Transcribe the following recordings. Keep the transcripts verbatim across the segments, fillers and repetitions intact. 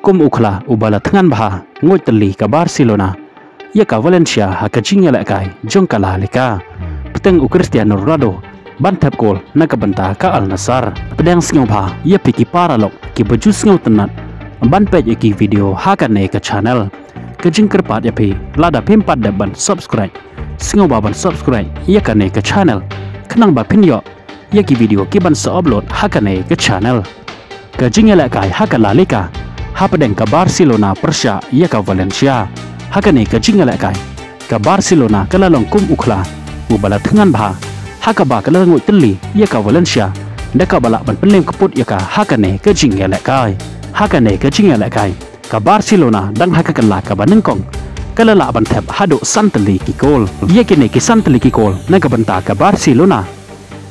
kum u khla uba la thngan bha nguid tylli ka Barcelona ïa ka Valencia ha ka jingïalehkai jong ka La Liga. Bteng u Cristiano Ronaldo ban thep kol na ka bynta ka Al Nassr. Pdiang sngewbha ïa phi ki paralok kiba ju sngewtynnat ban peit ïa ki video ha kane ka channel. Ka jingkyrpad ïa phi, lada phim pat dep ban subscribe, sngewbha ban subscribe ïa kane ka channel, khnang ba phin ïoh ïa ki video ki ban sa upload ha kane ka channel. Ka jingïalehkai ha ka La Liga hapdeng ka Barcelona pyrshah ïa ka Valencia. Ha kane ka jingïalehkai, ka Barcelona ka la long kum u khla uba la thngan bha, ha kaba ka la nguid tylli ïa ka Valencia da kaba lah ban pynlem kyput ïa ka ha kane ka jingïalehkai. Ha kane ka jingïalehkai, ka Barcelona dang ha ka kylla kaba nyngkong ka la lah ban thep haduh san tylli ki kol. Ïa kine ki san tylli ki kol na ka bynta ka Barcelona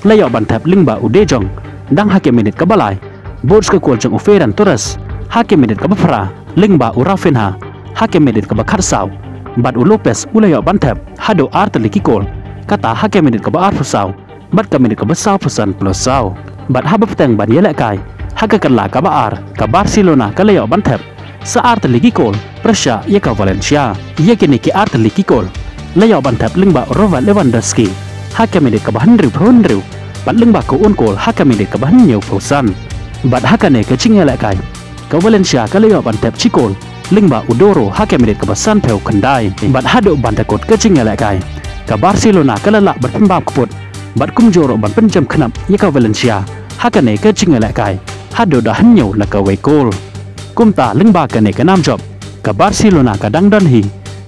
la ïoh ban thep lyngba u De Jong dang ha ka minit kaba lai, bad ka kol jong u Ferran Torres ha ka minit kaba phra, lyngba u Raphinha ha ka minit kaba khatsaw, bad u Lopez u la ïoh ban thep haduh ar tylli ki kol, kata ha ka minit kaba arphew saw bad ka minit kaba sawphew san plus saw. Bad haba pteng ban ïalehkai ha ka kylla kaba ar, ka Barcelona ka la ïoh ban thep sa ar tylli ki kol pyrshah ïa ka Valencia. Ïa kine ki ar tylli ki kol la ïoh ban thep lyngba Robert Lewandowski ha ka minit kaba hynriewphew hynriew, bad lyngba ka own goal ha ka minit kaba hynñiewphew san. Bad ha kane ka jingïalehkai, ka Valencia ka la ïoh ban thep shi kol lyngba u Doro ha ka minit kaba sanphew khyndai. Bad haduh ban da kut ka jingïalehkai, ka Barcelona ka la lah ban pynbam kyput bad kumjuh ruh ban pynjem khnap ïa ka Valencia ha kane ka jingïalehkai haduh da hynñiew la kawei kol. Kumta lyngba kane ka nam jop, ka Barcelona ka dang don hi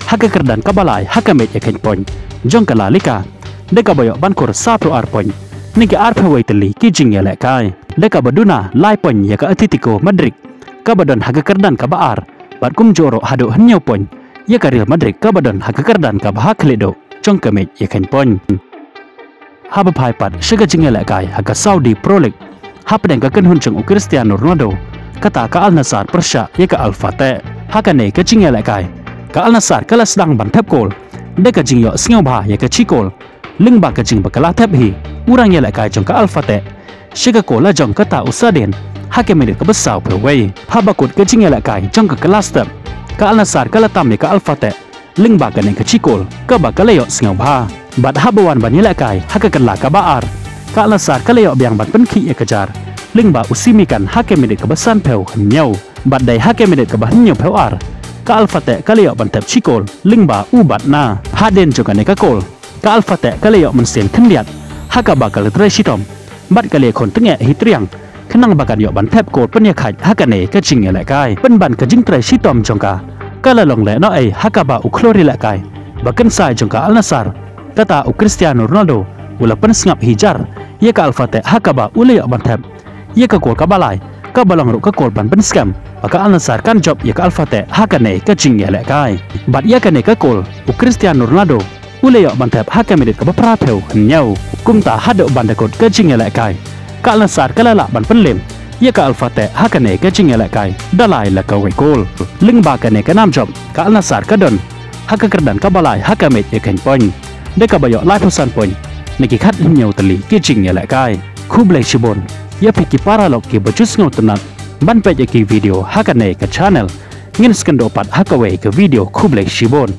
ha ka kyrdan kaba lai ha ka mej ïa khein point jong ka La Liga da kaba ïoh ban kur sawphew ar point na ki arphew wei tylli ki jingïalehkai, da kaba duna lai point ïa ka Atletico Madrid kaba don ha ka kyrdan kaba ar, bad kumjuh ruh haduh hynñiew point ïa ka Real Madrid kaba don ha ka kyrdan kaba ha khlieh duh jong ka mej ïa khein point. Haba phai pat sha ka jingïalehkai ha ka Saudi Pro League hapdeng ka kynhun jong u Cristiano Ronaldo, kata ka Al Nassr pyrshah ïa ka Al Fateh. Ha kane ka jingïalehkai, ka Al Nassr ka la sdang ban thep kol da ka jingïoh sngewbha ïa ka shi kol lyngba ka jingba ka la thep hi u rangïalehkai jong ka Al Fateh sha ka kol la jong kata u Saden ha ka minit kaba sawphew wei. Haba kut ka jingïalehkai jong ka kylla step, ka Al Nassr ka la tam ïa ka Al Fateh lyngba kane ka shi kol kaba ka la ïoh sngewbha. Bad haba wan ban ïalehkai ha ka kylla kaba ar, ka Al Nassr ka la ïoh biang ban pynkhih ïa ka jar lyngba u Simikan ha ka minit kaba sanphew hynñiew. Bad dei ha ka minit kaba hynñiewphew ar, ka Al Fateh ka la ïoh ban thep shi kol lyngba u Batna. Hadien jong kane ka kol, ka Al Fateh ka la ïoh mynsiem khyndiat ha kaba ka la trei shitom bad ka la ïakhun tyngeh hi triang khnang ba kan ïoh ban thep kol pynïakhaid ha kane ka jingïalehkai. Pynban ka jingtrei shitom jong ka ka la long lehnohei ha kaba u khlur ïalehkai ba kynsai jong ka Al Nassr, kata u Cristiano Ronaldo, u la pynsngap hi jar ïa ka Al Fateh ha kaba u la ïoh ban thep ïa ka kol kaba lai, kaba long ruh ka kol ban pynskhem ba ka Al Nassr kan jop ïa ka Al Fateh ha kane ka jingïalehkai. Bad ïa kane ka kol, u Cristiano Ronaldo u la ïoh ban thep ha ka minit kaba phraphew hynñiew. Kumta haduh ban da kut ka jingïalehkai, ka Al Nassr ka la lah ban pynlem ïa ka Al Fateh ha kane ka jingïalehkai da lai la kawei kol. Lyngba kane ka nam jop, ka Al Nassr ka don ha ka kyrdan kaba lai ha ka mej ïa khein point da kaba ïoh laiphew san point na ki khathynñiew tylli ki jingïalehkai. Khublei shibun ïa phi ki paralok kiba ju sngewtynnat ban peit ïa ki video ha kane ka channel. Ngin sa ïakynduh pat ha kawei ka video. Khublei shibun.